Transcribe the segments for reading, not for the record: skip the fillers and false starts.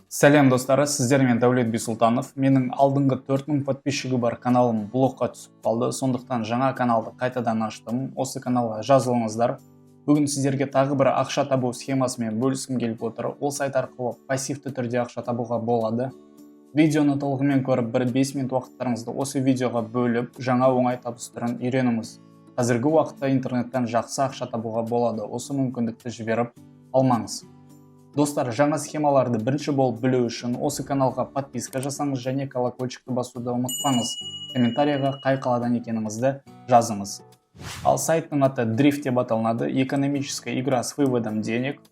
Сәлем, достар! Сіздермен Дәулет Бисұлтанов. Менің алдыңғы 4000 подписчигі бар каналым блокқа түсіп қалды, сондықтан жаңа каналды қайтадан аштым. Осы каналға жазылыңыздар. Бүгін сіздерге тағы бір ақша табу схемасымен бөліскім келіп отыр. Ол сайт арқылы пассивті түрде ақша табуға болады. Видеоны толығымен көріп, бір 5 минут уақыттарыңызды осы видеоға бөліп, жаңа оңай табыс түрін үйреніңіз. Қазіргі уақытта интернеттен жақсы ақша табуға болады, осы мүмкіндікті жіберіп алмаңыз. Достар, жаңа схемаларды бірінші болып білу үшін осы каналға подписка жасаңыз және колокольчикті басуды ұмытпаңыз. Комментарийға қай қаладан екеніңізді жазыңыз. Ал сайттың аты Дрифт деп аталынады, экономическая игра с выводом денег.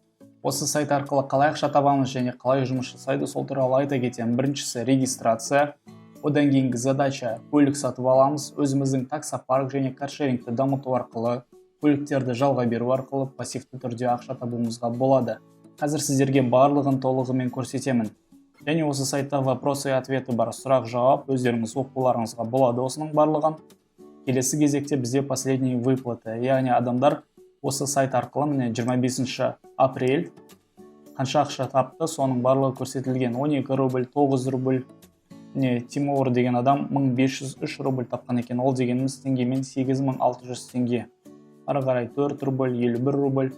Осы сайт арқылы қалай ақша табамыз және қалай жұмыс жасайды, сол туралы айта кетемін. Біріншісі – регистрация, одан кейінгі задача – көлік сатып аламыз. Өзіміздің таксопарк және каршерингті дамыту арқылы, көліктерді жалға беру арқылы пассивті түрде ақша табуымызға болады. Қазір сіздерге барлығын толығымен көрсетемін. Және осы сайтта вопросы и ответы бар, сұрақ жауап, өздеріңіз оқуларыңызға болады осының барлығын. Келесі кезекте бізде последние выплаты, яғни адамдар осы сайт арқылы, міне, 25 апрель қанша ақша тапты, соның барлығы көрсетілген: 12 рубль, 9 рубль. Міне, Тимур деген адам 1503 рубль тапқан екен, ол дегеніміз теңгемен 8600 теңге. Ары қарай 4 рубль, 51 рубль.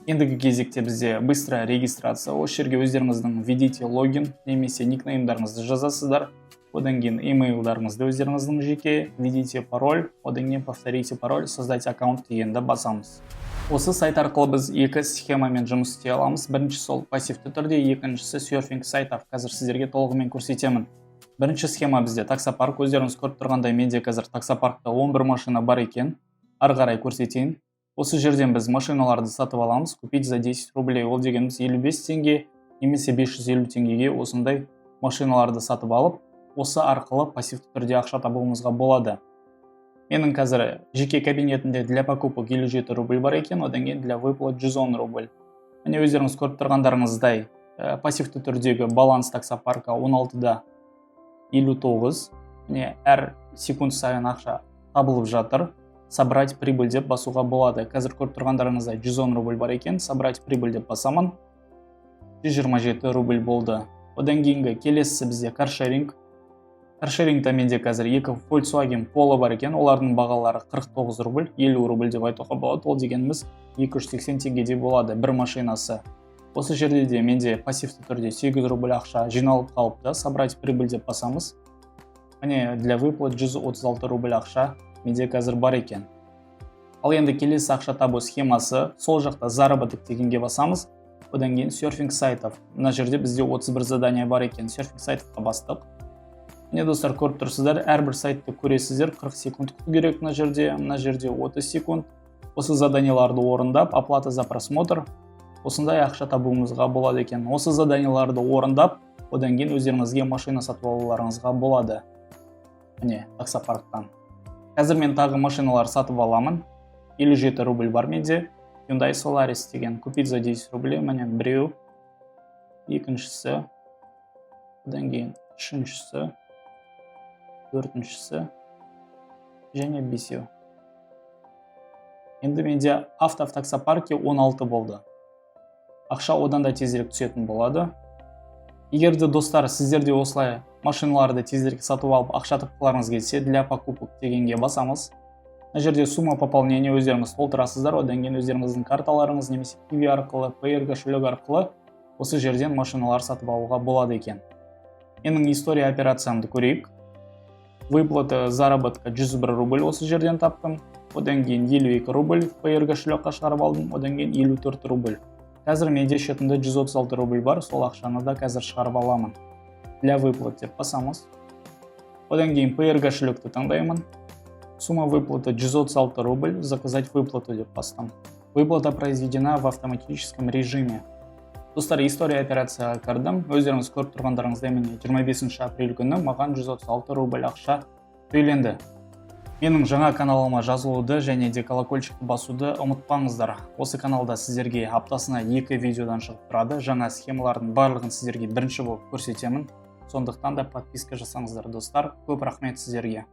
Ендігі кезекте бізде быстрая регистрация. Осы жерге өздеріңіздің введите логин немесе никнеймдарыңызды жазасыздар, одан кейін имейлдарыңызды өздеріңіздің жеке, введите пароль, одан кейін повторите пароль, создать аккаунт дегенді басамыз. Осы сайт арқылы біз екі схемамен жұмыс істей аламыз. Біріншісі – ол пассивті түрде, екіншісі – серфинг сайтов. Қазір сіздерге толығымен көрсетемін. Бірінші схема бізде таксопарк. Өздеріңіз көріп тұрғандай, менде қазір таксопаркта 11 машина бар екен. Ары қарай көрсетейін. Осы жерден біз машиналарды сатып аламыз. Купить за 10 рублей, ол дегеніміз 55 теңге немесе 550 теңгеге осындай машиналарды сатып алып, осы арқылы пассивті түрде ақша табуымызға болады. Менің қазір жеке кабинетімде для покупок 57 рубль бар екен, одан кейін для выплат 110 рубль. Міне, өздеріңіз көріп тұрғандарыңыздай, пассивті түрдегі баланс таксопарка 16-да 59. Міне, әр секунд сайын ақша табылып жатыр. Собрать прибыль деп басуға болады. Қазір көріп тұрғандарыңыздай, 110 рубль бар екен. Собрать прибыль деп басамын, 127 рубль болды. Одан кейінгі келесісі бізде каршеринг. Каршерингта менде қазір екі Volkswagen Polo бар екен. Олардың бағалары 49 рубль, 50 рубль деп айтуға болады, ол дегеніміз 280 теңгедей болады бір машинасы. Осы жерде де менде пассивті түрде 8 рубль ақша жиналып қалыпты. Собрать прибыль деп басамыз. Міне, для выплат 136 рубль ақша менде қазір бар екен. Ал енді келесі ақша табу схемасы: сол жақта заработок дегенге басамыз, одан кейін серфинг сайтов. Мына жерде бізде 31 задание бар екен. Серфинг сайтовқа бастық. Міне, достар, көріп тұрсыздар, әрбір сайтты көресіздер. 40 секунд күту керек мына жерде, мына жерде 30 секунд. Осы заданияларды орындап, оплата за просмотр, осындай ақша табуымызға болады екен. Осы заданияларды орындап, одан кейін өздеріңізге машина сатып алуларыңызға болады. Міне, таксопарктан қазір мен тағы машиналар сатып аламын. 57 рубль бар менде. Hyundai Solaris деген, купить за 10 рублей. Міне, біреу, екіншісі, одан кейін үшіншісі, төртіншісі және бесеу. Енді менде авто в таксопарке 16 болды. Ақша одан да тезірек түсетін болады. Егер де, достар, сіздер де осылай машиналарды тезірек сатып алып, ақша тапқыларыңыз келсе, для покупок дегенге басамыз. Мына жерде сумма пополнения өздеріңіз толтырасыздар, одан кейін өздеріңіздің карталарыңыз немесе киви арқылы, Payeer кошелек арқылы осы жерден машиналар сатып алуға болады екен. Менің история операциямды көрейік. Выплата заработка 101 рубль осы жерден таптым, одан кейін 52 рубль Payeer кошелекқа шығарып алдым, одан кейін 54 рубль. Қазір менде счетымда 136 рубль бар, сол ақшаны да қазір шығарып аламын. Для выплат деп басамыз, одан кейін Payeer кошелекті таңдаймын. Сумма выплаты 136 рубль, заказать выплату деп бастым. Выплата произведена в автоматическом режиме. Достар, история операцияға кірдім. Өздеріңіз көріп тұрғандарыңыздай, міне, 25 апрель күні маған 136 рубль ақша төленді. Менің жаңа каналыма жазылуды және де колокольчикті басуды ұмытпаңыздар. Осы каналда сіздерге аптасына екі видеодан шығып тұрады. Жаңа схемалардың барлығын сіздерге бірінші болып көрсетемін, сондықтан да подписка жасаңыздар. Достар, көп рахмет сіздерге.